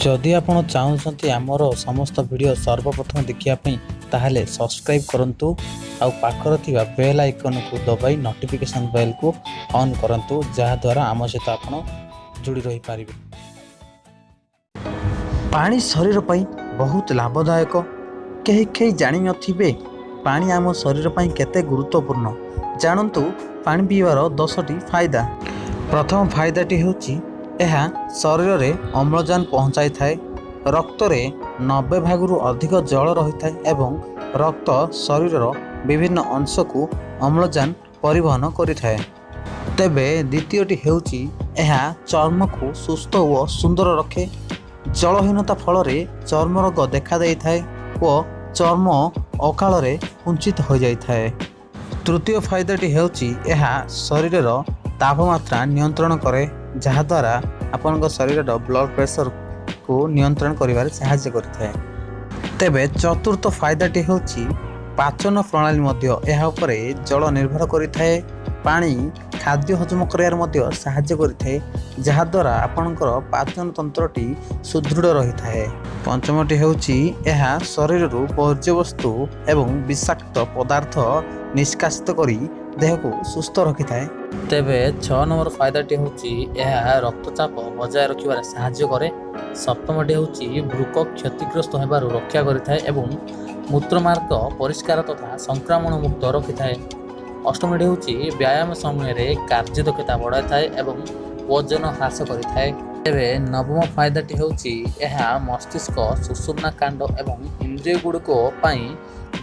ଯଦି ଆପଣ ଚାହୁଁଛନ୍ତି ଆମର ସମସ୍ତ ଭିଡ଼ିଓ ସର୍ବପ୍ରଥମେ ଦେଖିବା ପାଇଁ, ତାହେଲେ ସବସ୍କ୍ରାଇବ୍ କରନ୍ତୁ ଆଉ ପାଖରେ ଥିବା ବେଲ୍ ଆଇକନ୍କୁ ଦବାଇ ନୋଟିଫିକେସନ୍ ବେଲ୍କୁ ଅନ୍ କରନ୍ତୁ, ଯାହାଦ୍ୱାରା ଆମ ସହିତ ଆପଣ ଯୋଡ଼ି ରହିପାରିବେ। ପାଣି ଶରୀର ପାଇଁ ବହୁତ ଲାଭଦାୟକ। କେହି କେହି ଜାଣିନଥିବେ ପାଣି ଆମ ଶରୀର ପାଇଁ କେତେ ଗୁରୁତ୍ୱପୂର୍ଣ୍ଣ। ଜାଣନ୍ତୁ ପାଣି ପିଇବାର 10ଟି ଫାଇଦା। ପ୍ରଥମ ଫାଇଦାଟି ହେଉଛି, ଏହା ଶରୀରରେ ଅମ୍ଳଜାନ ପହଞ୍ଚାଇଥାଏ। ରକ୍ତରେ 90 ଭାଗରୁ ଅଧିକ ଜଳ ରହିଥାଏ ଏବଂ ରକ୍ତ ଶରୀରର ବିଭିନ୍ନ ଅଂଶକୁ ଅମ୍ଳଜାନ ପରିବହନ କରିଥାଏ। ତେବେ ଦ୍ୱିତୀୟଟି ହେଉଛି, ଏହା ଚର୍ମକୁ ସୁସ୍ଥ ଓ ସୁନ୍ଦର ରଖେ। ଜଳହୀନତା ଫଳରେ ଚର୍ମ ରୋଗ ଦେଖାଦେଇଥାଏ ଓ ଚର୍ମ ଅକାଳରେ କୁଞ୍ଚିତ ହୋଇଯାଇଥାଏ। ତୃତୀୟ ଫାଇଦାଟି ହେଉଛି, ଏହା ଶରୀରର ତାପମାତ୍ରା ନିୟନ୍ତ୍ରଣ କରେ, ଯାହାଦ୍ୱାରା ଆପଣଙ୍କ ଶରୀରର ବ୍ଲଡ଼ ପ୍ରେସରକୁ ନିୟନ୍ତ୍ରଣ କରିବାରେ ସାହାଯ୍ୟ କରିଥାଏ। ତେବେ ଚତୁର୍ଥ ଫାଇଦାଟି ହେଉଛି, ପାଚନ ପ୍ରଣାଳୀ ମଧ୍ୟ ଏହା ଉପରେ ଜଳ ନିର୍ଭର କରିଥାଏ। ପାଣି ଖାଦ୍ୟ ହଜମ କରିବାରେ ମଧ୍ୟ ସାହାଯ୍ୟ କରିଥାଏ, ଯାହାଦ୍ୱାରା ଆପଣଙ୍କର ପାଚନ ତନ୍ତ୍ରଟି ସୁଦୃଢ଼ ରହିଥାଏ। ପଞ୍ଚମଟି ହେଉଛି, ଏହା ଶରୀରରୁ ବର୍ଜ୍ୟବସ୍ତୁ ଏବଂ ବିଷାକ୍ତ ପଦାର୍ଥ ନିଷ୍କାସିତ କରି ଦେହକୁ ସୁସ୍ଥ ରଖିଥାଏ। ତେବେ 6 ନମ୍ବର ଫାଇଦାଟି ହେଉଛି, ଏହା ରକ୍ତଚାପ ବଜାୟ ରଖିବାରେ ସାହାଯ୍ୟ କରେ। ସପ୍ତମଟି ହେଉଛି, ବୃକ୍କ କ୍ଷତିଗ୍ରସ୍ତ ହେବାରୁ ରକ୍ଷା କରିଥାଏ ଏବଂ ମୂତ୍ରମାର୍ଗ ପରିଷ୍କାର ତଥା ସଂକ୍ରମଣ ମୁକ୍ତ ରଖିଥାଏ। ଅଷ୍ଟମଟି ହେଉଛି, ବ୍ୟାୟାମ ସମୟରେ କାର୍ଯ୍ୟଦକ୍ଷତା ବଢ଼ାଇଥାଏ ଏବଂ ଓଜନ ହ୍ରାସ କରିଥାଏ। ତେବେ ନବମ ଫାଇଦାଟି ହେଉଛି, ଏହା ମସ୍ତିଷ୍କ, ସୁଷୁମ୍ନା କାଣ୍ଡ ଏବଂ ଇନ୍ଦ୍ରିୟ ଗୁଡ଼ିକ ପାଇଁ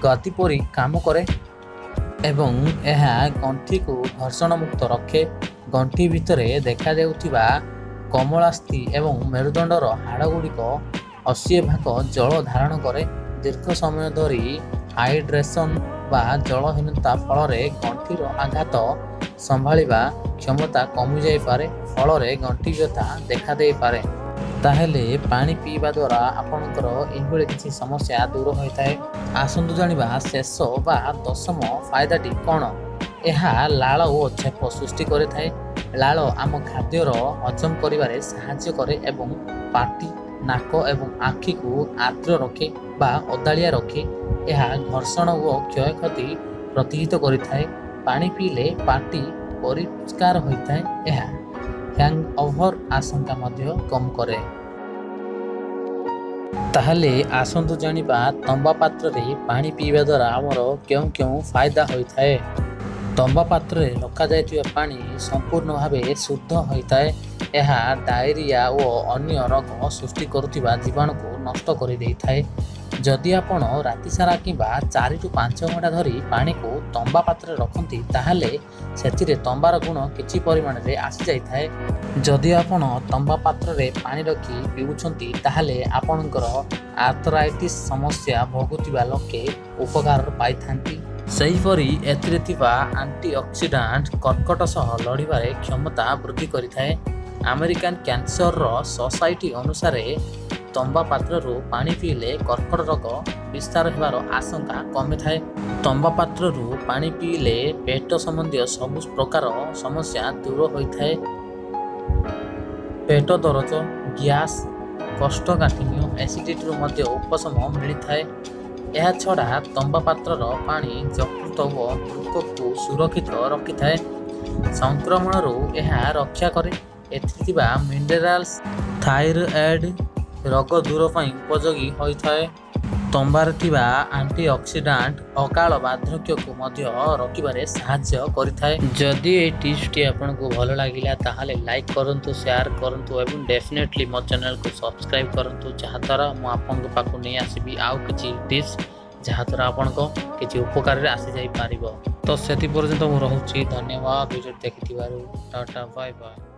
ଗଦି ପରି କାମ କରେ ଏବଂ ଏହା ଗଣ୍ଠିକୁ ଘର୍ଷଣ ମୁକ୍ତ ରଖେ। ଗଣ୍ଠି ଭିତରେ ଦେଖାଦେଉଥିବା କୋମଳାସ୍ଥି ଏବଂ ମେରୁଦଣ୍ଡର ହାଡ଼ ଗୁଡ଼ିକ 80 ଭାଗ ଜଳ ଧାରଣ କରେ। ଦୀର୍ଘ ସମୟ ଧରି ହାଇଡ୍ରେସନ୍ ବା ଜଳହୀନତା ଫଳରେ ଗଣ୍ଠିର ଆଘାତ ସମ୍ଭାଳିବା କ୍ଷମତା କମିଯାଇପାରେ, ଫଳରେ ଗଣ୍ଠି ବ୍ୟଥା ଦେଖାଦେଇପାରେ। ତାହେଲେ ପାଣି ପିଇବା ଦ୍ୱାରା ଆପଣଙ୍କର ଏହିଭଳି କିଛି ସମସ୍ୟା ଦୂର ହୋଇଥାଏ। ଆସନ୍ତୁ ଜାଣିବା ଶେଷ ବା 10ମ ଫାଇଦାଟି କ'ଣ। ଏହା ଲାଳ ଓ ଛେପ ସୃଷ୍ଟି କରିଥାଏ। ଲାଳ ଆମ ଖାଦ୍ୟର ହଜମ କରିବାରେ ସାହାଯ୍ୟ କରେ ଏବଂ ପାଟି, ନାକ ଏବଂ ଆଖିକୁ ଆର୍ଦ୍ର ରଖେ ବା ଓଦାଳିଆ ରଖେ। ଏହା ଘର୍ଷଣ ଓ କ୍ଷୟକ୍ଷତି ପ୍ରତିହିତ କରିଥାଏ। ପାଣି ପିଇଲେ ପାଟି ପରିଷ୍କାର ହୋଇଥାଏ। ଏହା ହ୍ୟାଙ୍ଗଓଭର ଆଶଙ୍କା ମଧ୍ୟ କମ୍ କରେ। ତାହେଲେ ଆସନ୍ତୁ ଜାଣିବା ତମ୍ବା ପାତ୍ରରେ ପାଣି ପିଇବା ଦ୍ୱାରା ଆମର କେଉଁ କେଉଁ ଫାଇଦା ହୋଇଥାଏ। ତମ୍ବା ପାତ୍ରରେ ରଖାଯାଇଥିବା ପାଣି ସମ୍ପୂର୍ଣ୍ଣ ଭାବେ ଶୁଦ୍ଧ ହୋଇଥାଏ। ଏହା ଡାଇରିଆ ଓ ଅନ୍ୟ ରୋଗ ସୃଷ୍ଟି କରୁଥିବା ଜୀବାଣୁକୁ ନଷ୍ଟ କରିଦେଇଥାଏ। ଯଦି ଆପଣ ରାତିସାରା କିମ୍ବା 4ରୁ 5 ଘଣ୍ଟା ଧରି ପାଣିକୁ ତମ୍ବା ପାତ୍ରରେ ରଖନ୍ତି, ତାହେଲେ ସେଥିରେ ତମ୍ବାର ଗୁଣ କିଛି ପରିମାଣରେ ଆସିଯାଇଥାଏ। ଯଦି ଆପଣ ତମ୍ବା ପାତ୍ରରେ ପାଣି ରଖି ପିଉଛନ୍ତି, ତାହେଲେ ଆପଣଙ୍କର ଆର୍ଥରାଇଟିସ୍ ସମସ୍ୟା ଭୋଗୁଥିବା ଲୋକେ ଉପକାର ପାଇଥାନ୍ତି। ସେହିପରି ଏଥିରେ ଥିବା ଆଣ୍ଟିଅକ୍ସିଡାଣ୍ଟ କର୍କଟ ସହ ଲଢ଼ିବାରେ କ୍ଷମତା ବୃଦ୍ଧି କରିଥାଏ। ଆମେରିକାନ କ୍ୟାନ୍ସର ସୋସାଇଟି ଅନୁସାରେ ତମ୍ବା ପାତ୍ରରୁ ପାଣି ପିଇଲେ କର୍କଟ ରୋଗ ବିସ୍ତାର ହେବାର ଆଶଙ୍କା କମିଥାଏ। ତମ୍ବା ପାତ୍ରରୁ ପାଣି ପିଇଲେ ପେଟ ସମ୍ବନ୍ଧୀୟ ସବୁ ପ୍ରକାର ସମସ୍ୟା ଦୂର ହୋଇଥାଏ। ପେଟ ଦରଜ, ଗ୍ୟାସ୍, କୋଷ୍ଠକାଠିନ୍ୟ, ଏସିଡିଟିରୁ ମଧ୍ୟ ଉପଶମ ମିଳିଥାଏ। ଏହା ଛଡ଼ା ତମ୍ବା ପାତ୍ରର ପାଣି ଯକୃତ ଓ ବୃକ୍କକୁ ସୁରକ୍ଷିତ ରଖିଥାଏ। ସଂକ୍ରମଣରୁ ଏହା ରକ୍ଷା କରେ। ଏଥିରେ ଥିବା ମିନେରାଲ୍ସ ଥାଇରଏଡ୍ ରୋଗ ଦୂର ପାଇଁ ଉପଯୋଗୀ ହୋଇଥାଏ। ତମ୍ବାରେ ଥିବା ଆଣ୍ଟିଅକ୍ସିଡାଣ୍ଟ ଅକାଳ ବାର୍ଦ୍ଧକ୍ୟକୁ ମଧ୍ୟ ରୋକିବାରେ ସାହାଯ୍ୟ କରିଥାଏ। ଯଦି ଏହି ଟିପ୍ସଟି ଆପଣଙ୍କୁ ଭଲ ଲାଗିଲା, ତାହେଲେ ଲାଇକ୍ କରନ୍ତୁ, ସେୟାର କରନ୍ତୁ ଏବଂ ଡେଫିନେଟଲି ମୋ ଚ୍ୟାନେଲକୁ ସବସ୍କ୍ରାଇବ୍ କରନ୍ତୁ, ଯାହାଦ୍ୱାରା ମୁଁ ଆପଣଙ୍କ ପାଖକୁ ନେଇ ଆସିବି ଆଉ କିଛି ଟିପ୍ସ, ଯାହାଦ୍ୱାରା ଆପଣଙ୍କ କିଛି ଉପକାରରେ ଆସିଯାଇପାରିବ। ତ ସେଥି ପର୍ଯ୍ୟନ୍ତ ମୁଁ ରହୁଛି। ଧନ୍ୟବାଦ ଭିଡ଼ିଓ ଦେଖିଥିବାରୁ। Tata, bye bye.